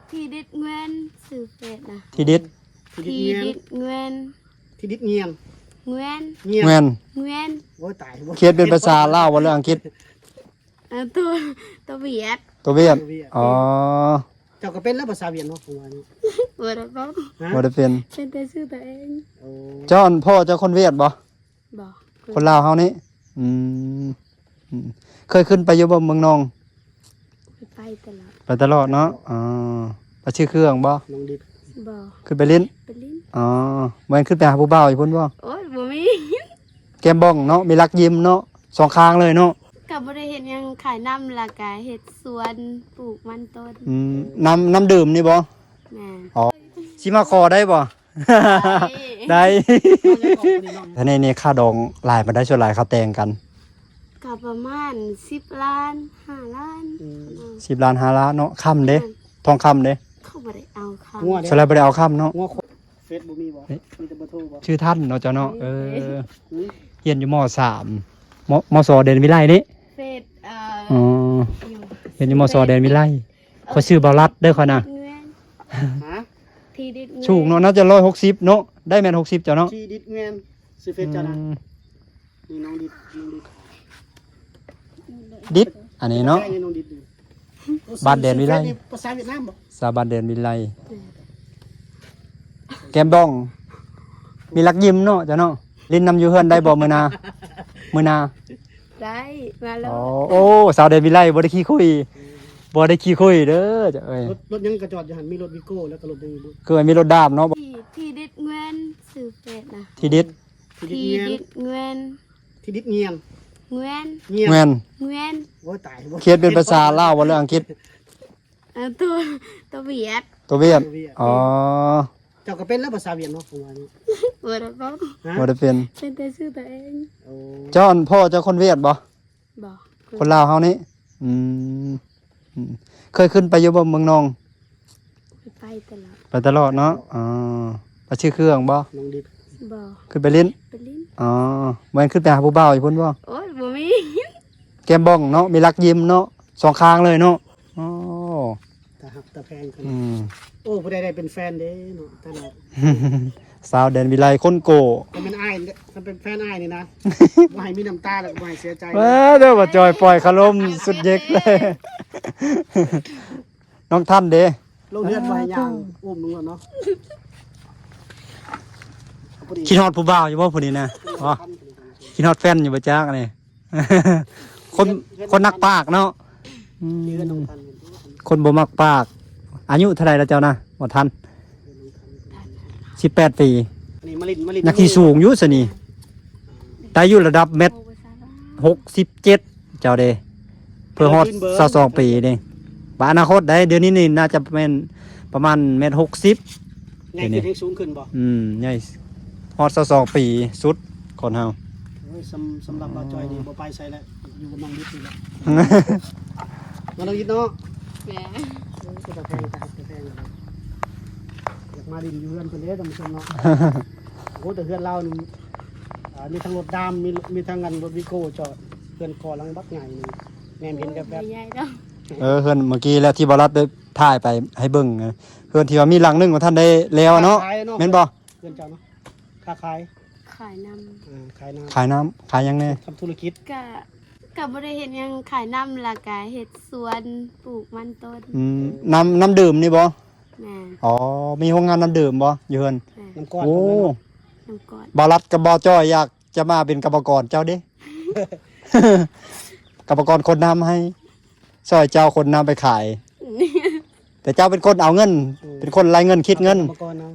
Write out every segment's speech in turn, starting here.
ທີ່ດິດເງິນ ຊື່ເຟສນະ ທີ່ດິດ ທີ່ດິດເງິນ ທີ່ດິດເງຽນ ເງິນ ເງຽນ ເງິນ ເງິນ ໂອ້ຍ ຕາຍ ຂຽນເປັນພາສາລາວບໍ່ ຫຼືອັງກິດ? ເອີ ຕົວ ຕົວຫວຽດ ຕົວຫວຽດ ຕົວຫວຽດ ອໍ ເຈົ້າກໍເປັນແລ້ວພາສາຫວຽດເນາະ ຜົມວ່ານີ້ ບໍ່ໄດ້ເປັນ ຮະ? ບໍ່ໄດ້ເປັນ ເປັນແຕ່ຊື່ຕົວເອງ ໂອ້ ເຈົ້າ ອັນ ພໍ່ເຈົ້າຄົນຫວຽດບໍ່? ບໍ່ ຄົນລາວເຮົານີ້ ອືມ ອືມ ເຄີຍຂຶ້ນໄປຢູ່ບໍ່ເມືອງນອງ? ໄປຕະຫຼອດ ໄປຕະຫຼອດເນາະ ອໍ ໄປຊື້ເຄື່ອງບໍ່? ນ້ອງດິດ ບໍ່ ຂຶ້ນໄປຫຼິ້ນ ໄປຫຼິ້ນ ອໍ ບໍ່ແມ່ນຂຶ້ນໄປຫາຜູ້ບ່າວຢູ່ພຸ້ນບໍ່? ໂອ້ຍ ບໍ່ມີ ແກ້ມບ້ອງເນາະ ມີລັກຍິມເນາະ ສອງຂ້າງເລີຍເນາະ ກໍບໍ່ໄດ້ເຮັດຫຍັງ ຂາຍນ້ຳ ແລ້ວກໍເຮັດສວນ ປູກມັນຕົ້ນ ອືມ ນ້ຳ ນ້ຳດື່ມນີ້ບໍ່? ແມ່ນ ອໍ ຊິມາຂໍໄດ້ບໍ່? ໄດ້ ໄດ້ ແລ້ວນີ້ ຄ່າດອງຫຼາຍປານໃດ? ສ່ວນຫຼາຍເຂົາແຕ່ງກັນ ກໍປະມານສິບລ້ານ ຫ້າລ້ານ ອືມ ສິບລ້ານ ຫ້າລ້ານເນາະ ຄຳເດ້? ແມ່ນ ທອງຄຳເດ້? ເຂົາບໍ່ໄດ້ເອົາຄຳ ສ່ວນຫຼາຍບໍ່ໄດ້ເອົາຄຳເນາະ ເຟສບໍ່ມີບໍ່? ມີແຕ່ເບີໂທບໍ່? ຊື່ທັນເນາະເຈົ້າເນາະ ເອີ ຮຽນຢູ່ ມໍສາມ ມໍ ມໍສ ແດນວິໄລນີ້ ເຟສ ເອີ ຮຽນຢູ່ ມໍສ ແດນວິໄລ ຂ້ອຍຊື່ບ່າວລັດເດີຂ້ອຍນະ ທີ່ດິດເງິນ ທີ່ດິດເງິນ ສູງເນາະ ໜ້າຈະຮ້ອຍຫົກສິບເນາະ ໄດ້ແມັດຫົກສິບເຈົ້າເນາະ ທີ່ດິດເງິນ ຊື່ເຟສເຈົ້ານະ ອືມ ນີ້ນ້ອງດິດ ນ້ອງດິດ ດິດ ອັນນີ້ເນາະ ແມ່ນນ້ອງດິດນີ້ ບ້ານແດນວິໄລ ເຟສນີ້ພາສາຫວຽດນາມບໍ່? ສາວບ້ານແດນວິໄລ ແກ້ມບ້ອງ ມີລັກຍິມເນາະເຈົ້າເນາະ ຫຼິ້ນນຳຢູ່ເຮືອນໄດ້ບໍ່ມື້ໜ້າ? ມື້ໜ້າ ໄດ້ ມາໂລດ ອໍ ໂອ້ ສາວແດນວິໄລບໍ່ໄດ້ຂີ້ຄຸຍ ບໍ່ໄດ້ຂີ້ຄຸຍເດີເຈົ້າເອີຍ ລົດ ລົດຫຍັງກໍຈອດຢູ່ຫັ້ນ ມີລົດວີໂກ້ ແລ້ວກໍລົດຫຍັງອີກ ຄືມີລົດດາບເນາະ ທີ່ ທີ່ດິດເງິນ ຊື່ເຟສນະ ທີ່ດິດ ທີ່ດິດເງິນ ທີ່ດິດເງິນ ເງິນ ເງິນ ເງິນ ເງິນ ໂອ້ຍ ຕາຍ ຂຽນເປັນພາສາລາວບໍ່ ຫຼືອັງກິດ? ເອີ ຕົວ ຕົວຫວຽດ ຕົວຫວຽດ ຕົວຫວຽດ ອໍ ເຈົ້າກໍເປັນແລ້ວພາສາຫວຽດເນາະ ຜົມວ່ານີ້ ບໍ່ໄດ້ເປັນ ຮະ? ບໍ່ໄດ້ເປັນ ເປັນແຕ່ຊື່ຕົວເອງ ໂອ້ ເຈົ້າ ອັນ ພໍ່ເຈົ້າຄົນຫວຽດບໍ່? ບໍ່ ຄົນລາວເຮົານີ້ ອືມ ອືມ ເຄີຍຂຶ້ນໄປຢູ່ບໍ່ເມືອງນອງ? ໄປຕະຫຼອດ ໄປຕະຫຼອດເນາະ ອໍ ໄປຊື້ເຄື່ອງບໍ່? ນ້ອງດິດ ບໍ່ ຂຶ້ນໄປຫຼິ້ນ ໄປຫຼິ້ນ ອໍ ບໍ່ແມ່ນຂຶ້ນໄປຫາຜູ້ບ່າວຢູ່ພຸ້ນບໍ່? ໂອ້ຍ ບໍ່ມີ ແກ້ມບ້ອງເນາະ ມີລັກຍິມເນາະ ສອງຂ້າງເລີຍເນາະ ອໍ ຕາຮັກຕາແພງກັນ ອືມ ໂອ້ ຜູ້ໃດໄດ້ເປັນແຟນເດ້ເນາະ ຕາໜອກ ສາວແດນວິໄລຄົນໂກ້ ຄັນເປັນອ້າຍ ຄັນເປັນແຟນອ້າຍນີ້ນະ ບໍ່ໃຫ້ມີນ້ຳຕາ ແລ້ວກໍບໍ່ໃຫ້ເສຍໃຈ ເອີ ເດີ ບໍ່ຈ່ອຍ ປ່ອຍຄາລົມສຸດເຢັກເລີຍ ນ້ອງທັນເດ້ ລົງເຮືອນບໍ່ໃຫ້ຍ່າງ ອ່າ ອຸ້ມລົງເນາະ ຄິດຮອດຜູ້ບ່າວຢູ່ບໍ່ຜູ້ນີ້ນະ? ບໍ່ ຄິດຮອດແຟນຢູ່ບໍ່ຈັກນີ້? ຄົນ ຄົນນັກປາກເນາະ ອືມ ຄົນບໍ່ມັກປາກ ອາຍຸເທົ່າໃດລະເຈົ້ານະ? ບໍ່ທັນ ສິບແປດປີ ນີ້ມາຫຼິ້ນ ມາຫຼິ້ນ ຍັງຊິສູງຢູ່ຊະນີ້ ໄດ້ຢູ່ລະດັບແມັດຫົກສິບເຈັດ ເຈົ້າເດ້ ເພື່ອຮອດຊາວສອງປີນີ້ ບາດອະນາຄົດໄດ໋ ດຽວນີ້ນີ້ໜ້າຈະແມ່ນປະມານແມັດຫົກສິບ ໃຫຍ່ຂຶ້ນ ແຮງສູງຂຶ້ນບໍ່? ອືມ ໃຫຍ່ ຮອດຊາວສອງປີສຸດ ຄົນເຮົາ ໂອ້ຍ ສຳ ສຳລັບບ່າວຈ່ອຍນີ້ບໍ່ໄປໃສແລ້ວ ຢູ່ກັບນ້ອງດິດນີ້ແຫຼະ ມານ້ອງດິດເນາະ ແມ່ນ ໂອ້ຍ ຕາແພງ ຕາຮັກຕາແພງ ຢາກມາຫຼິ້ນຢູ່ເຮືອນເພິ່ນເດ້ທ່ານຜູ້ຊົມເນາະ ໂອ້ ແຕ່ເຮືອນລາວນີ້ ອ່າ ມີທັງລົດດາມ ມີ ມີທັງອັນລົດວີໂກ້ຈອດ ເຮືອນກໍຫຼັງບັກໃຫຍ່ນີ້ ແນມເຫັນແວບໆ ໃຫຍ່ເນາະ ເອີ ເຮືອນເມື່ອກີ້ແລ້ວທີ່ບ່າວລັດໄດ້ຖ່າຍໄປໃຫ້ເບິ່ງ ເຮືອນທີ່ວ່າມີຫຼັງໜຶ່ງບໍ່ທັນໄດ້ແລ້ວເນາະ ຄ້າຂາຍເນາະ ແມ່ນບໍ່? ເຮືອນເຈົ້າເນາະ ຄ້າຂາຍ ຂາຍນ້ຳ ເອີ ຂາຍນ້ຳ ຂາຍນ້ຳ ຂາຍຫຍັງແດ່? ທຳທຸລະກິດ ກະ ກະບໍ່ໄດ້ເຮັດຫຍັງ ຂາຍນ້ຳ ແລ້ວກະເຮັດສວນ ປູກມັນຕົ້ນ ອືມ ນ້ຳ ນ້ຳດື່ມນີ້ບໍ່? ແມ່ນ ອໍ ມີໂຮງງານນ້ຳດື່ມບໍ່ຢູ່ເຮືອນ? ແມ່ນ ນ້ຳກ້ອນ ໂອ້ ນ້ຳກ້ອນ ບ່າວລັດກັບບ່າວຈ້ອຍຢາກຈະມາເປັນກຳມະກອນເຈົ້າເດ້ ກຳມະກອນຂົນນ້ຳໃຫ້ ຊ່ອຍເຈົ້າຂົນນ້ຳໄປຂາຍ ແຕ່ເຈົ້າເປັນຄົນເອົາເງິນ ອືມ ເປັນຄົນໄລ່ເງິນ ຄິດເງິນ ເອົາເປັນກຳມະກອນເອົາ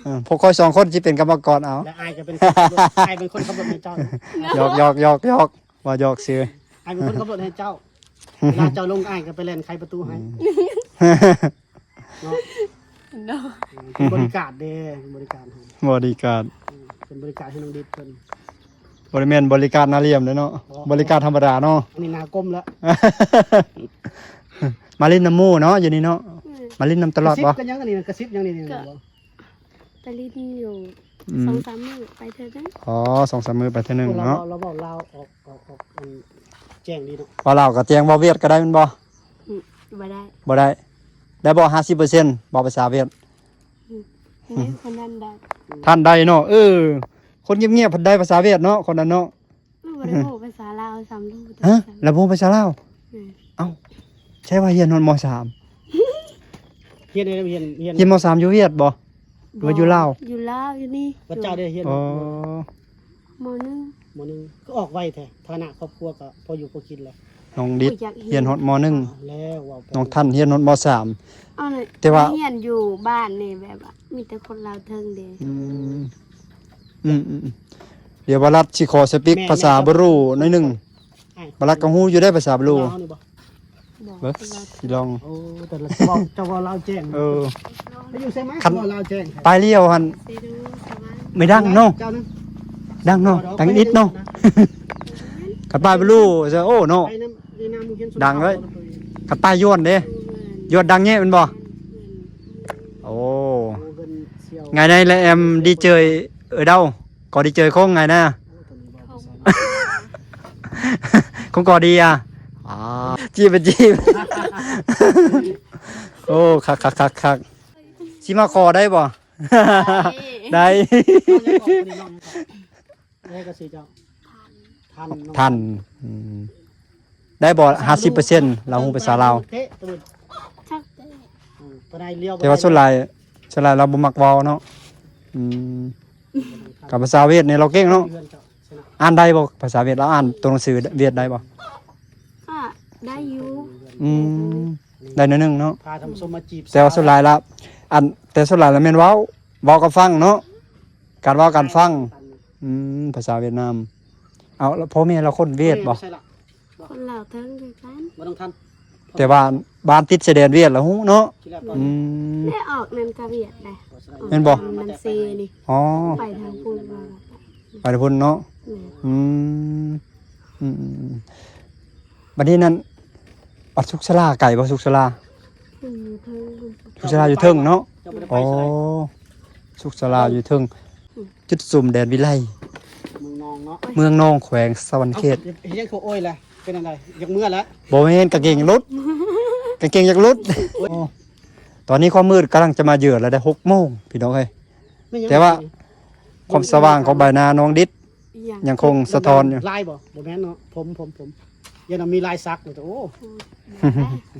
ເອີ ພວກຂ້ອຍສອງຄົນຊິເປັນກຳມະກອນເອົາ ແລະອ້າຍກໍເປັນຄົນຂັບລົດ ອ້າຍເປັນຄົນຂັບລົດໃຫ້ເຈົ້າ ຫຍອກໆໆ ວ່າຫຍອກຊື່ ອ້າຍເປັນຄົນຂັບລົດໃຫ້ເຈົ້າ ເວລາເຈົ້າລົງ ອ້າຍກໍໄປແລ່ນໄຂປະຕູໃຫ້ ອືມ ເນາະ ເນາະ ເປັນບໍລິກາດເດ້ ບໍລິກາດໃຫ້ ບໍລິກາດ ອືມ ເປັນບໍລິກາດໃຫ້ນ້ອງດິດເພິ່ນ ບໍ່ໄດ້ແມ່ນບໍລິກາດໜ້າຫຼ່ຽມເດ້ເນາະ ບໍ່ ບໍລິກາດທຳມະດາເນາະ ອັນນີ້ໜ້າກົມລະ ມາຫຼິ້ນນຳໝູ່ເນາະ ຢູ່ນີ້ເນາະ ອືມ ມາຫຼິ້ນນຳຕະຫຼອດບໍ່? ກະຊິບກັນຫຍັງອັນນີ້ນະ ກະຊິບຫຍັງນີ້ນະ ກະ ບໍ່ ໄປຫຼິ້ນຢູ່ ອືມ ສອງສາມມື້ໄປເທື່ອໜຶ່ງ ອໍ ສອງສາມມື້ໄປເທື່ອໜຶ່ງເນາະ ລາວ ລາວເວົ້າລາວອອກ ອອກ ອອກ ອັນ ແຈ້ງດີເນາະ ເວົ້າລາວກໍແຈ້ງ ເວົ້າຫວຽດກໍໄດ້ແມ່ນບໍ່? ອືມ ບໍ່ໄດ້ ບໍ່ໄດ້ ໄດ້ບໍ່ ຫ້າສິບເປີເຊັນ ເວົ້າພາສາຫວຽດ? ອືມ ແມ່ນຄົນນັ້ນໄດ້ ທ່ານໄດ້ເນາະ. ເອີ ຄົນງຽບໆ ເພິ່ນໄດ້ພາສາຫວຽດເນາະ ຄົນນັ້ນເນາະ. ມັນບໍ່ໄດ້ເວົ້າພາສາລາວຊ້ຳເດີ. ຮະ? ລາວບໍ່ຮູ້ພາສາລາວ? ແມ່ນ. ເອົ້າ ໃຊ່ວ່າຮຽນຮອດ ມໍສາມ? ຮຽນໃດ? ຮຽນ ຮຽນ ຮຽນ ມໍສາມ ຢູ່ຫວຽດບໍ່? ຫຼືວ່າຢູ່ລາວ? ບໍ່ ຢູ່ລາວ ຢູ່ນີ້. ພະເຈົ້າໄດ້ຮຽນ ອໍ ມໍໜຶ່ງ ມໍໜຶ່ງ ຄືອອກໄວແທ້. ຖານະຄອບຄົວກໍພໍຢູ່ພໍກິນແລ້ວ. ນ້ອງດິດ ໂອ້ຍ ຢາກຮຽນ ຮຽນຮອດ ມໍໜຶ່ງ ແລ້ວເວົ້າໄປ ນ້ອງທັນຮຽນຮອດ ມໍສາມ. ເອົາເລີຍ ແຕ່ວ່າຮຽນຢູ່ບ້ານນີ້ແບບວ່າມີແຕ່ຄົນລາວເທິງເດ້. ອືມ ອືມໆ ດຽວວ່າລັດຊິຂໍສະປິກ ແມ່ນ ພາສາ ແມ່ນ ບຣູໜ້ອຍໜຶ່ງ. ບໍ່ລັດກໍຮູ້ຢູ່ໄດ໋ພາສາບລູ. ລາວນີ້ບໍ່? ບໍ່ ເບິ່ງ ຊິລອງ. ໂອ້ ແຕ່ລະເວົ້າ ເຈົ້າເວົ້າລາວແຈ້ງ. ເອີ ໄປຢູ່ໃສມາ? ຄັນ ເວົ້າລາວແຈ້ງ ໄປລຽວຫັ້ນ ໄປດູສະຫວັນ ໄມ່ດັງເນາະ. ເຈົ້ານັ້ນ ດັງເນາະ ດັງອີກເນາະ. ຄັນໄປບລູ ໂອ້ເນາະ ໄປນຳ ໄປນຳໂຮງຮຽນ ດັງເລີຍ. ຄັນໄປຢວນເດ້ ຢວນດັງແຍະແມ່ນບໍ່? ໂອ້ ໂອ້ ເພິ່ນສ່ຽວ ໄງໃນລະແອມ ດີເຈີຍ ເອີດາວ ກໍດີເຈີຍຄົງ ໄງນະ. ຄົງກໍດີອະ ອໍ ຈີບໄປຈີບ. ໂອ້ ຄັກໆໆໆ ຊິມາຂໍໄດ້ບໍ່? ໄດ້ ໄດ້. ເຈົ້າ ທ່ານ ທ່ານ ອືມ ໄດ້ບໍ່ ຫ້າສິບເປີເຊັນ ລາວຮູ້ພາສາລາວ? ແຕ່ວ່າສ່ວນຫຼາຍ ສ່ວນຫຼາຍລາວບໍ່ມັກເວົ້າເນາະ. ອືມ ກັບພາສາຫວຽດນີ້ລາວເກັ່ງເນາະ. ອ່ານໄດ້ບໍ່ພາສາຫວຽດ? ລາວອ່ານຕົວໜັງສືຫວຽດໄດ້ບໍ່? ກໍໄດ້ຢູ່. ອືມ ໄດ້ໜ້ອຍໜຶ່ງເນາະ. ພາທ່ານຜູ້ຊົມມາຈີບ ແຕ່ວ່າສ່ວນຫຼາຍລະ ອັນ ແຕ່ສ່ວນຫຼາຍລະແມ່ນເວົ້າ ເວົ້າກັບຟັງເນາະ. ການເວົ້າການຟັງ. ອືມ ພາສາຫວຽດນາມ. ເອົາ ແລ້ວພໍ່ແມ່ລາວຄົນຫວຽດບໍ່? ຄົນລາວເທິງຄືກັນ. ບໍ່ຕ້ອງທັນ ແຕ່ວ່າບ້ານຕິດຊາຍແດນຫວຽດລະຮູ້ເນາະ. ອືມ ໄດ້ອອກນັ້ນກະຫວຽດໄດ໋. ແມ່ນບໍ່? ນຳເຊນີ້. ອໍ ໄປທາງພຸ້ນມາ ໄປທາງພຸ້ນເນາະ. ແມ່ນ. ອືມ ອືມໆ ບັດນີ້ນັ້ນ ບັດສຸກສາລາໄກບໍ່? ສຸກສາລາ ອືມ ຢູ່ເທິງ ສຸກສາລາຢູ່ເທິງເນາະ. ອໍ ສຸກສາລາຢູ່ເທິງ ຈຸດສຸມແດນວິໄລ ເມືອງນອງເນາະ ເມືອງນອງ ແຂວງສະຫວັນນະເຂດ. ເຮັດຫຍັງຄືໂອ້ຍລະ ເປັນອັນໃດ? ຢາກເມືອລະ. ບໍ່ແມ່ນ ກາງເກງຢາກຫຼຸດ ກາງເກງຢາກຫຼຸດ. ໂອ້ຍ ຕອນນີ້ຄວາມມືດກຳລັງຈະມາເຢືອນແລ້ວເດ້ ຫົກໂມງ ພີ່ນ້ອງເອີຍ. ແຕ່ວ່າຄວາມສະຫວ່າງຂອງໃບໜ້ານ້ອງດິດ ຍັງຄົງສະທ້ອນຢູ່. ລາຍບໍ່? ບໍ່ແມ່ນເນາະ ຜົມ ຜົມ ຜົມ ຢ້ານວ່າມີລາຍສັກ. ໂອ້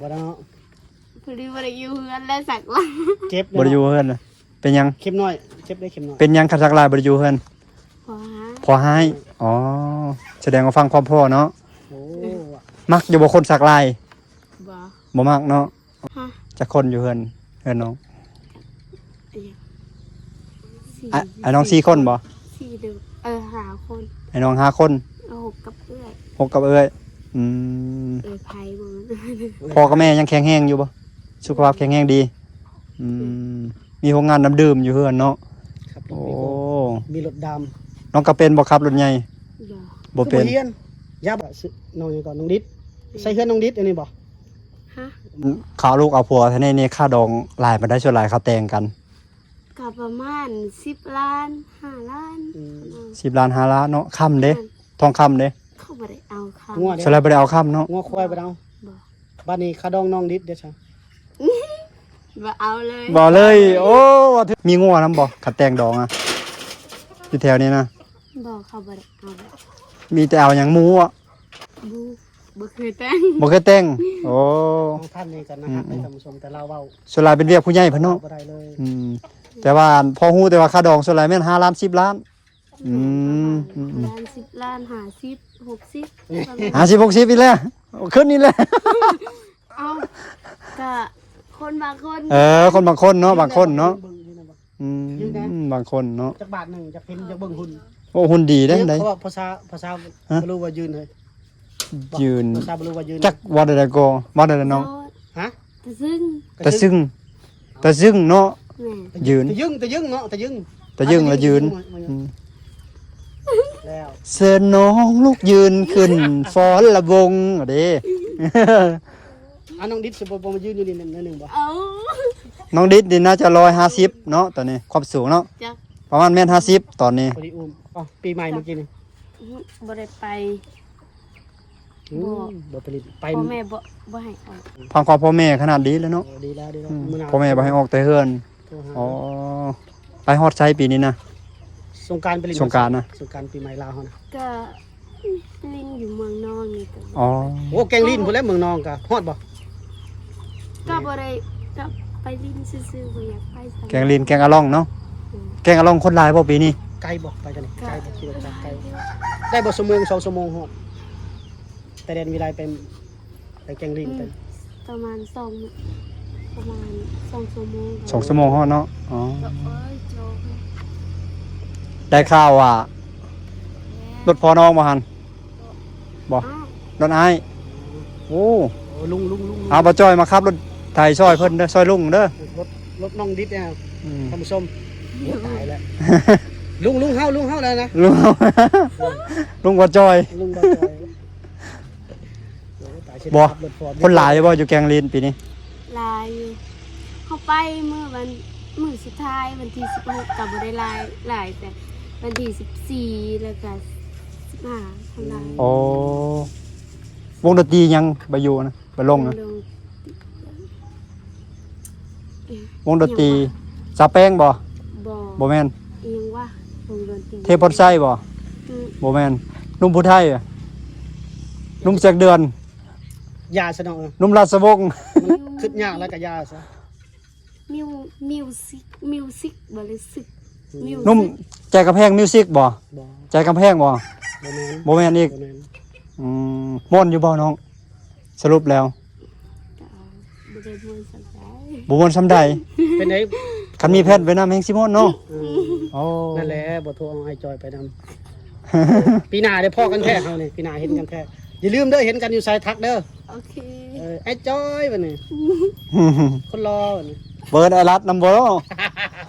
ບໍ່ໄດ້ເນາະ ພໍດີບໍ່ໄດ້ຢູ່ເຮືອນແລ້ວສັກລາຍ. ເຈັບ ບໍ່ໄດ້ຢູ່ເຮືອນ. ເປັນຫຍັງ? ເຂັມນ້ອຍ ເຈັບໄດ້ເຂັມນ້ອຍ. ເປັນຫຍັງຄັນສັກລາຍບໍ່ໄດ້ຢູ່ເຮືອນ? ພໍ່ຮ້າຍ ພໍ່ຮ້າຍ. ອໍ ສະແດງວ່າຟັງຄວາມພໍ່ເນາະ. ໂອ້ ມັກຢູ່ບໍ່ຄົນສັກລາຍ? ບໍ່ ບໍ່ມັກເນາະ. ຮະ ຈັກຄົນຢູ່ເຮືອນ ເຮືອນນ້ອງ? ສີ່ ອ້າຍ ອ້າຍນ້ອງສີ່ຄົນບໍ່? ສີ່ເດີ ເອີ ຫ້າຄົນ. ອ້າຍນ້ອງຫ້າຄົນ ຫົກກັບເອື້ອຍ ຫົກກັບເອື້ອຍ. ອືມ ເອື້ອຍໃຜບໍ່? ພໍ່ກັບແມ່ຍັງແຂງແຮງຢູ່ບໍ່? ສຸຂະພາບແຂງແຮງດີ. ອືມ ມີໂຮງງານນ້ຳດື່ມຢູ່ເຮືອນເນາະ. ໂອ້ ມີລົດດຳ. ນ້ອງກໍເປັນບໍ່ ຂັບລົດໃຫຍ່? ບໍ່ ບໍ່ເປັນ. ຄືບໍ່ຮຽນ? ຢ່າບະ ນ້ອງຫຍັງກໍ ນ້ອງດິດ. ໃສ່ເຮືອນນ້ອງດິດອັນນີ້ບໍ່? ຮະ ເຂົາເອົາລູກເອົາຜົວແທ້ນີ້ ຄ່າດອງຫຼາຍປານໃດ? ສ່ວນຫຼາຍເຂົາແຕ່ງກັນ ກໍປະມານສິບລ້ານ ຫ້າລ້ານ. ອືມ ສິບລ້ານ ຫ້າລ້ານເນາະ. ຄຳເດ້? ແມ່ນ. ທອງຄຳເດ້? ເຂົາບໍ່ໄດ້ເອົາຄຳ. ສ່ວນຫຼາຍບໍ່ໄດ້ເອົາຄຳເນາະ. ງົວຄວາຍບໍ່ໄດ້ເອົາ. ບໍ່. ບາດນີ້ຄ່າດອງນ້ອງດິດເດ້ຊະ? ບໍ່ເອົາເລີຍ ບໍ່ເອົາເລີຍ. ໂອ້ ວ່າຖືກ. ມີງົວນຳບໍ່ ຄັນແຕ່ງດອງອະ? ຢູ່ແຖວນີ້ນະ? ບໍ່ ເຂົາບໍ່ໄດ້ເອົາ. ມີແຕ່ເອົາຫຍັງ ໝູອະ? ບໍ່ ບໍ່ເຄີຍແຕ່ງ ບໍ່ເຄີຍແຕ່ງ. ໂອ້ ນ້ອງທັນນີ້ກໍໜ້າຮັກເດ້ທ່ານຜູ້ຊົມ ແຕ່ລາວເວົ້າ ສ່ວນຫຼາຍເປັນວຽກຜູ້ໃຫຍ່ເພິ່ນເນາະ. ບໍ່ໄດ້ເລີຍ. ອືມ ແຕ່ວ່າພໍຮູ້ແຕ່ວ່າຄ່າດອງສ່ວນຫຼາຍແມ່ນຫ້າລ້ານ ສິບລ້ານ. ອືມ ປະມານສິບລ້ານ ຫ້າສິບ ຫົກສິບ. ຫ້າສິບ ຫົກສິບອີກແລ້ວ ຂຶ້ນອີກແລ້ວ. ເອົ້າ ກະຄົນບາງຄົນ. ເອີ ຄົນບາງຄົນເນາະ ບາງຄົນເນາະ. ອືມ ບາງຄົນເນາະ. ຈັກບາດໜຶ່ງ ຢາກເຫັນ ຢາກເບິ່ງຫຸ່ນ. ໂອ້ ຫຸ່ນດີເດ້. ເອີ ໄດ້ ເພາະວ່າພາສາ ພາສາບາລູວ່າຢືນເຮີ້ຍ. ຢືນ ພາສາບາລູວ່າຢືນ. ຈັກວ່າແນວໃດກໍວ່າແນວໃດນ້ອງ? ຮະ? ຕະຊຶງ ຕະຊຶງ ຕະຊຶງເນາະ. ແມ່ນ ຢືນ ຕະຢຶງ ຕະຢຶງເນາະ ຕະຢຶງ ຕະຢຶງລະຢືນ. ອືມ ແລ້ວ ເຊີນນ້ອງລຸກຢືນຂຶ້ນຟ້ອນລະວົງເດ້. ອ່າ ນ້ອງດິດຊິບໍ່ ບໍ່ມາຢືນຢູ່ນີ້ໜ້ອຍໜຶ່ງບໍ່? ເອົ້າ ນ້ອງດິດນີ້ໜ້າຈະຮ້ອຍຫ້າສິບເນາະ ຕອນນີ້ຄວາມສູງເນາະ. ຈັກ ປະມານແມັດຫ້າສິບຕອນນີ້. ພໍດີອຸ້ມ. ອໍ ປີໃໝ່ມື້ກີ້ນີ້ ບໍ່ໄດ້ໄປ. ອືມ ບໍ່ ບໍ່ໄປຫຼິ້ນ ໄປ ພໍ່ແມ່ບໍ່ ບໍ່ໃຫ້ອອກ ຟັງຄວາມພໍ່ແມ່ຂະໜາດດີແລ້ວເນາະ. ເອີ ດີແລ້ວ ດີແລ້ວ ອືມ ມື້ໜ້າ ພໍ່ແມ່ບໍ່ໃຫ້ອອກແຕ່ເຮືອນ. ໂທຫາ ອໍ ໄປຮອດໃສປີນີ້ນະ? ສົງການໄປຫຼິ້ນ ສົງການນະ ສົງການປີໃໝ່ລາວເຮົານະ ກະຫຼິ້ນຢູ່ເມືອງນອງນີ້ກະ ອໍ ໂອ້ ແກ່ງລິ້ນພຸ້ນແຫຼະ ເມືອງນອງກະຮອດບໍ່? ກະບໍ່ໄດ້ ກະໄປຫຼິ້ນຊື່ໆ ບໍ່ຢາກໄປໃສ ແກ່ງລິ້ນ ແກ່ງອາລ່ອງເນາະ. ອືມ ແກ່ງອາລ່ອງຄົນຫຼາຍບໍ່ປີນີ້? ໄກບໍ່? ໄປກັນນີ້ ກະ ໄກບໍ່? ຂີ່ລົດຈັກໄກ ໄດ້ບໍ່? ຊົ່ວໂມງ ສອງຊົ່ວໂມງຮອດ ແຕ່ແດນວິໄລໄປ ໄປແກ່ງລິ້ນ ອືມ ໄປ ປະມານສອງ ປະມານສອງຊົ່ວໂມງ ສອງຊົ່ວໂມງຮອດເນາະ. ອໍ ໂອ້ຍ ໂຈ ໄດ້ຂ່າວວ່າ ແມ່ນ ລົດພໍ່ນ້ອງບໍ່ຫັ້ນ? ບໍ່ ອ້າວ ລົດອ້າຍ. ໂອ້ ໂອ້ ລຸງ ລຸງ ລຸງ ລຸງ ເອົາ ບ່າວຈ້ອຍມາຂັບລົດໄຖຊ່ອຍເພິ່ນເດີ ຊ່ອຍລຸງເດີ ລົດ ລົດນ້ອງດິດເນຍ ອືມ ທ່ານຜູ້ຊົມ. ໂອ້ ຕາຍແລ້ວ ລຸງ ລຸງເຮົາ ລຸງເຮົາແລ້ວນະ ລຸງເຮົາ ເອີ ລຸງບ່າວຈ້ອຍ ລຸງບ່າວຈ້ອຍ. ໂອ້ ຕາຍ ບໍ່ ຄົນຫຼາຍບໍ່ຢູ່ແກ່ງລິ້ນປີນີ້? ຫຼາຍຢູ່ ເຮົາໄປມື້ວັນ ມື້ສຸດທ້າຍວັນທີສິບຫົກ ກະບໍ່ໄດ້ຫຼາຍ ຫຼາຍ ແຕ່ວັນທີສິບສີ່ ແລ້ວກະສິບຫ້າ ຄົນຫຼາຍ. ໂອ້ ວົງດົນຕີຫຍັງໄປຢູ່ນະ ໄປລົງນະ? ວົງດົນຕີ ຫຍັງຫວະ ສາວແປ້ງບໍ່? ບໍ່ ບໍ່ແມ່ນ ອີຫຍັງຫວະ ວົງດົນຕີ ເທບພອນໄຊບໍ່? ອືມ ບໍ່ແມ່ນ ໜຸ່ມຜູ້ໄທ ໜຸ່ມແສງເດືອນ ຢ່າຊະເນາະ ເອີ ໜຸ່ມລາຊະວົງ ມັນຄິດຍາກແລ້ວກະຢ່າຊະ. ມິວ ມິວສິກ ມິວສິກ ບໍ່ໄດ້ສິກ ອືມ ມິວສິກ ໜຸ່ມໃຈກຳແພງມິວສິກບໍ່? ບໍ່ ໃຈກຳແພງບໍ່? ບໍ່ແມ່ນ ບໍ່ແມ່ນອີກ ບໍ່ແມ່ນ. ອືມ ມ່ວນຢູ່ບໍ່ນ້ອງ? ສະຫຼຸບແລ້ວ ກະບໍ່ໄດ້ມ່ວນສ່ຳໃດ ບໍ່ມ່ວນສ່ຳໃດ. ເປັນໃດ ຄັນມີແຜ່ນໄປນຳແຮ່ງຊິມ່ວນເນາະ. ອືມ ໂອ້ ນັ້ນແຫຼະ ບໍ່ໂທເອົາອ້າຍຈອຍໄປນຳ. ປີໜ້າໄດ້ພໍ້ກັນແທ້ເຮົານີ້ ປີໜ້າເຫັນກັນແທ້. ຢ່າລືມເດີ ເຫັນກັນຢູ່ໃສທັກເດີ. ໂອເຄ ເອີ ອ້າຍຈອຍບັດນີ້ ຄົນຫຼໍ່ບັດນີ້ ເປີດອ້າຍລັດນຳບໍ່?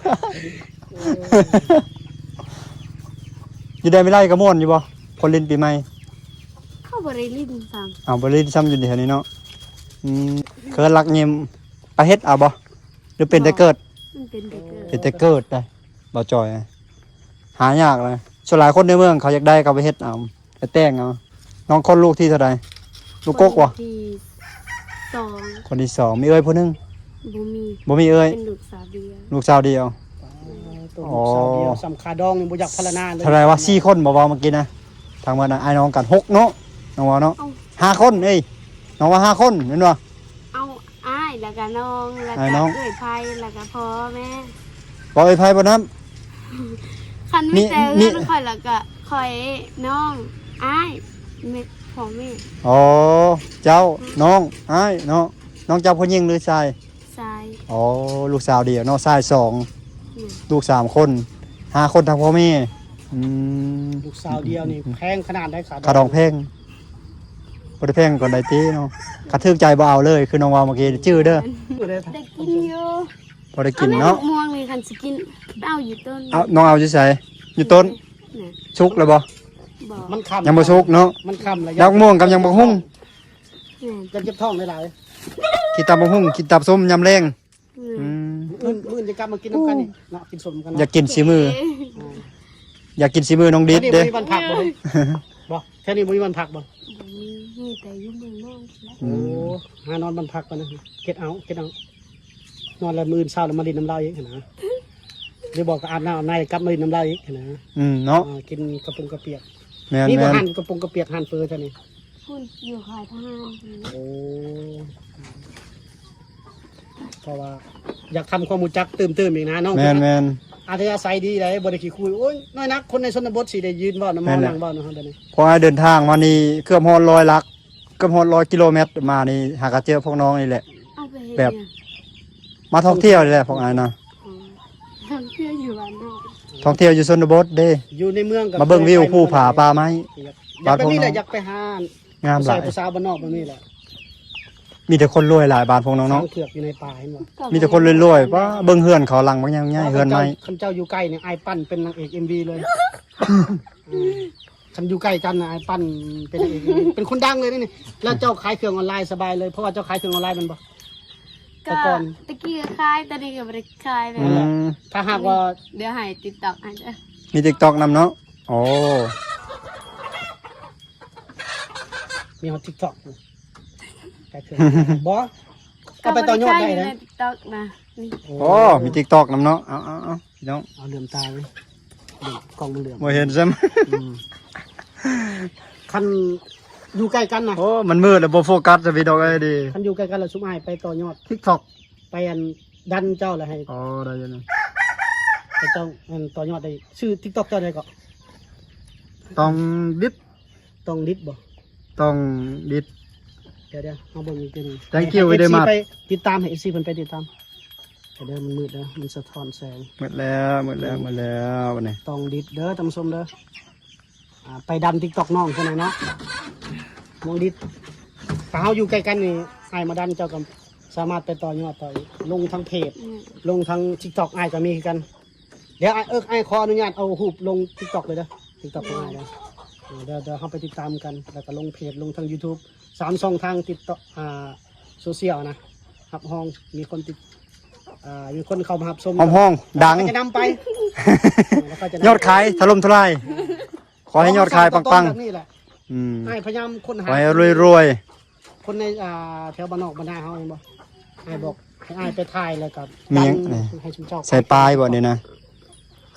ເອີ ຢູ່ແດນວິໄລກະມ່ວນຢູ່ບໍ່? ຄົນຫຼິ້ນປີໃໝ່ ເຂົາບໍ່ໄດ້ຫຼິ້ນຊ້ຳ. ອ້າວ ບໍ່ໄດ້ຫຼິ້ນຊ້ຳຢູ່ແຖວນີ້ເນາະ. ອືມ ເຂີນລັກຍິ້ມ ໄປເຮັດເອົາບໍ່? ຫຼືເປັນແຕ່ເກີດ? ມັນເປັນແຕ່ເກີດ ເປັນແຕ່ເກີດໄດ໋ ບ່າວຈອຍ ຫາຍາກເລີຍ. ສ່ວນຫຼາຍຄົນໃນເມືອງເຂົາຢາກໄດ້ກະໄປເຮັດເອົາ ໄປແຕ່ງເອົາ. ນ້ອງຄົນລູກທີເທົ່າໃດ? ລູກກົກບໍ່? ຄົນທີສອງ ຄົນທີສອງ. ມີເອື້ອຍຜູ້ໜຶ່ງ? ບໍ່ມີ ບໍ່ມີເອື້ອຍ ເປັນລູກສາວດຽວ ລູກສາວດຽວ. ອໍ ລູກສາວດຽວ ອໍ ສ່ຳຄາດອງ ບໍ່ຢາກພັນລະນາເລີຍ. ເທົ່າໃດວະ? ສີ່ຄົນບໍ່ ເວົ້າເມື່ອກີ້ນະ ທັງໝົດນະ ອ້າຍນ້ອງກັນຫົກເນາະ ນ້ອງເວົ້າເນາະ. ເອົ້າ ຫ້າຄົນເອີຍ ນ້ອງວ່າຫ້າຄົນແມ່ນບໍ່? ເອົາ ອ້າຍ ແລ້ວກະນ້ອງ ແລ້ວກະເອື້ອຍໄພ ແລ້ວກະພໍ່ແມ່ ບໍ່ ເອື້ອຍໄພບໍ່ນຳ. ຄັນມີແຕ່ເອື້ອຍຂ້ອຍ ແລ້ວກະຂ້ອຍ ນ້ອງ ອ້າຍ ແມ່ ພໍ່ແມ່. ອໍ ເຈົ້າ ອືມ ນ້ອງ ອ້າຍເນາະ. ນ້ອງເຈົ້າຜູ້ຍິງຫຼືຊາຍ? ຊາຍ. ອໍ ລູກສາວດຽວເນາະ ຊາຍສອງ ແມ່ນ ລູກສາມຄົນ ຫ້າຄົນທັງພໍ່ແມ່. ອືມ ລູກສາວດຽວນີ້ແພງຂະໜາດໃດ? ຄາດອງ ຄາດອງແພງ ບໍ່ໄດ້ແພງປານໃດຕິເນາະ. ຄັນຖືກໃຈບໍ່ເອົາເລີຍ ຄືນ້ອງເວົ້າເມື່ອກີ້ ຈື່ເດີ. ໄດ້ກິນຢູ່ ພໍໄດ້ກິນເນາະ. ເອົາແມ່ ໝາກມ່ວງນີ້ ຄັນຊິກິນ ເອົາຢູ່ຕົ້ນ. ເອົາ ນ້ອງເອົາຢູ່ໃສ? ຢູ່ຕົ້ນ. ສຸກແລ້ວບໍ່? ບໍ່ ມັນຄ່ຳ ຍັງບໍ່ສຸກເນາະ. ມັນຄ່ຳແລ້ວ ໝາກມ່ວງກັບຫຍັງ ບັກຫຸ່ງ. ແມ່ນ ຢາກເຈັບທ້ອງຫຼາຍໆ ກິນຕຳບັກຫຸ່ງ ກິນຕຳສົ້ມຍາມແລງ. ອືມ ອືມ ມື້ອື່ນ ມື້ອື່ນຈະກັບມາກິນນຳກັນນີ້ເນາະ ກິນສົ້ມກັນເນາະ. ຢາກກິນສີມື ອ່າ ຢາກກິນສີມືນ້ອງດິດເດ້. ແຖວນີ້ບໍ່ມີບ້ານພັກບໍ່? ບໍ່ ແຖວນີ້ບໍ່ມີບ້ານພັກບໍ່? ບໍ່ມີ ມີແຕ່ຢູ່ເມືອງນອງພຸ້ນແຫຼະ. ອືມ ໂອ້ ຫານອນບ້ານພັກກ່ອນນະ ເກັດເອົາ ເກັດເອົາ. ນອນແລ້ວມື້ອື່ນເຊົ້າແລ້ວມາຫຼິ້ນນຳລາວອີກຫັ້ນນະ ຫຼືບໍ່ກະອາບນ້ຳອາບໃນກັບມາຫຼິ້ນນຳລາວອີກຫັ້ນນະ. ອືມ ເນາະ ກິນກະປົງກະປຽກ. ແມ່ນໆ ມີບໍ່ຮ້ານກະປົງກະປຽກ ຮ້ານເຝີແຖວນີ້? ພຸ້ນ ຢູ່ຄ້າຍທະຫານ. ໂອ້ ເພາະວ່າຢາກທຳຄວາມຮູ້ຈັກຕື່ມໆອີກນະນ້ອງ. ແມ່ນໆ ອັດທະຍາໄສດີໃດ໋ ບໍ່ໄດ້ຂີ້ຄຸຍ. ໂອ້ຍ ນ້ອຍນັກ ຄົນໃນຊົນນະບົດຊິໄດ້ຢືນເວົ້ານຳເຮົາ ນັ່ງເວົ້ານຳເຮົາແບບນີ້. ເພາະອ້າຍເດີນທາງມານີ້ເກືອບຮອດຮ້ອຍຫຼັກ ເກືອບຮອດຮ້ອຍກິໂລແມັດ ມານີ້ຫາກະເຈີພວກນ້ອງນີ້ແຫຼະ. ເອົາໄປເຮັດ ແບບ ຫຍັງ? ມາທ່ອງທ່ຽວນີ້ແຫຼະພວກອ້າຍນະ. ອໍ ທ່ອງທ່ຽວຢູ່ບ້ານນອກ ທ່ອງທ່ຽວຢູ່ຊົນນະບົດເດ້. ຢູ່ໃນເມືອງກະ ມາເບິ່ງວິວພູຜາປ່າໄມ້. ຢາກ ຢາກແບບນີ້ແຫຼະ ຢາກໄປຫາ ງາມຫຼາຍ ຜູ້ຊາຍຜູ້ສາວບ້ານນອກແບບນີ້ແຫຼະ. ມີແຕ່ຄົນລວຍຫຼາຍບ້ານພວກນ້ອງເນາະ ເຂືອກຢູ່ໃນປ່າເຫັນບໍ່? ມີແຕ່ຄົນລວຍໆ. ປ້າ ເບິ່ງເຮືອນເຂົາຫຼັງບັກໃຫຍ່ໆ ເຮືອນໄມ້. ຄັນເຈົ້າ ຄັນເຈົ້າຢູ່ໃກ້ນີ້ ອ້າຍປັ້ນເປັນນາງເອກເອັມວີເລີຍ. ຄັນຢູ່ໃກ້ກັນນະ ອ້າຍປັ້ນເປັນນາງເອກເອັມວີ ເປັນຄົນດັງເລີຍນີ້. ແລ້ວເຈົ້າຂາຍເຄື່ອງອອນລາຍສະບາຍເລີຍ ເພາະວ່າເຈົ້າຂາຍເຄື່ອງອອນລາຍແມ່ນບໍ່? ກະ ແຕ່ກ່ອນ ແຕ່ກີ້ກະຂາຍ ຕອນນີ້ກະບໍ່ໄດ້ຂາຍແລ້ວ. ອືມ ຖ້າຫາກວ່າ ດຽວໃຫ້ຕິກຕັອກໃຫ້ເດີ. ມີຕິກຕັອກນຳເນາະ. ໂອ້ ມີຮອດ TikTok ຢູ່ ໃກ້ເຄື່ອງ ບໍ່ ເອົາໄປຕໍ່ຍອດໄດ້ ກໍບໍ່ໄດ້ໃຊ້ຢູ່ໃນ ໃນ TikTok ນະ ນີ້ ໂອ້ ໂອ້ ມີ TikTok ນຳເນາະ ເອົາ ເອົາ ເອົາ ພີ່ນ້ອງ ເອົາ ເຫຼືອມຕາເວີຍ ເຫຼືອມ ກ້ອງມັນເຫຼືອມ ບໍ່ເຫັນຊ້ຳ ອືມ ຄັນຢູ່ໃກ້ກັນນະ ໂອ້ ມັນມືດແລ້ວ ບໍ່ໂຟກັສຊະ ພີ່ນ້ອງເອີຍ ດີ ຄັນຢູ່ໃກ້ກັນແລ້ວ ຊຸມອ້າຍໄປຕໍ່ຍອດ TikTok ໄປອັນ ດັນເຈົ້າລະໃຫ້ ອໍ ໄດ້ຢູ່ນະ ໃຫ້ເຈົ້າອັນຕໍ່ຍອດໄດ້ ຊື່ TikTok ເຈົ້າໃດເກາະ? ຕ້ອງດິດ ຕ້ອງດິດບໍ່? ຕ້ອງດິດ ດຽວໆ ເຮົາເບິ່ງອີກເທື່ອໜຶ່ງ Thank you very much ໃຫ້ ເອັຟຊີ ໄປຕິດຕາມ ໃຫ້ ເອັຟຊີ ເພິ່ນໄປຕິດຕາມ ດຽວ ມັນມືດເດີ ມັນສະທ້ອນແສງ ໝົດແລ້ວ ໝົດແລ້ວ ໝົດແລ້ວ ບັດນີ້ ຕ້ອງດິດເດີ ທ່ານຜູ້ຊົມເດີ ອ່າ ໄປດັນ TikTok ນ້ອງເພິ່ນນະເນາະ ນ້ອງດິດ ຖ້າເຮົາຢູ່ໃກ້ກັນນີ້ ອ້າຍມາດັນ ເຈົ້າກໍສາມາດໄປຕໍ່ຍອດຕໍ່ອີກ ລົງທາງເພຈ ອືມ ລົງທາງ TikTok ອ້າຍກໍມີຄືກັນ ດຽວອ້າຍ ເອີ ອ້າຍຂໍອະນຸຍາດເອົາຮູບລົງ TikTok ເລີຍເດີ TikTok ຂອງອ້າຍເດີ ເອີ ດຽວ ດຽວເຮົາໄປຕິດຕາມກັນ ແລ້ວກໍລົງເພຈ ລົງທາງ YouTube ສາມຊ່ອງທາງຕິດຕໍ່ ອ່າ ໂຊຊຽວນະ ຮັບຮອງ ມີຄົນຕິດ ອ່າ ມີຄົນເຂົ້າມາຮັບຊົມ ຮັບຮອງ ດັງ ແລ້ວກໍຈະນຳໄປ ແລ້ວກໍຈະນຳ ຍອດຂາຍຖະຫຼົ່ມທະລາຍ ຂໍໃຫ້ຍອດຂາຍປັງໆ ແບບນີ້ແຫຼະ ອືມ ອ້າຍພະຍາຍາມຄົ້ນຫາ ຂໍໃຫ້ລວຍໆ ຄົນໃນ ອ່າ ແຖວບ້ານນອກບ້ານນາເຮົາແມ່ນບໍ່? ອ້າຍບອກໃຫ້ອ້າຍໄປຖ່າຍ ແລ້ວກໍ ມີຫຍັງ ໃຫ້ຊຸມເຈົ້າ ໃສ່ປ້າຍບໍ່ນີ້ນະ?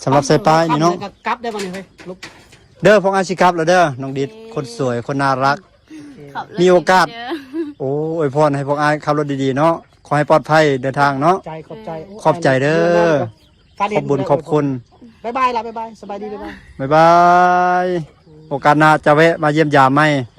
ສຳລັບໃສ່ປ້າຍນີ້ເນາະ ກັບໄດ້ບໍ່ນີ້ເຮີ້ຍ? ເດີ ພວກອ້າຍຊິກັບແລ້ວເດີ ນ້ອງດິດ ເອີ ຄົນສວຍ ຄົນໜ້າຮັກ ມີໂອກາດ ໂອ້ ອວຍພອນໃຫ້ພວກອ້າຍຂັບລົດດີໆເນາະ ຂໍໃຫ້ປອດໄພເດີນທາງເນາະ ຂອບໃຈ ຂອບໃຈເດີ ຂອບຄຸນ ບາຍບາຍລະ ບາຍບາຍ ສະບາຍດີ ບາຍບາຍ ບາຍບາຍ ໂອກາດໜ້າຈະແວະມາຢ້ຽມຢາມໃໝ່.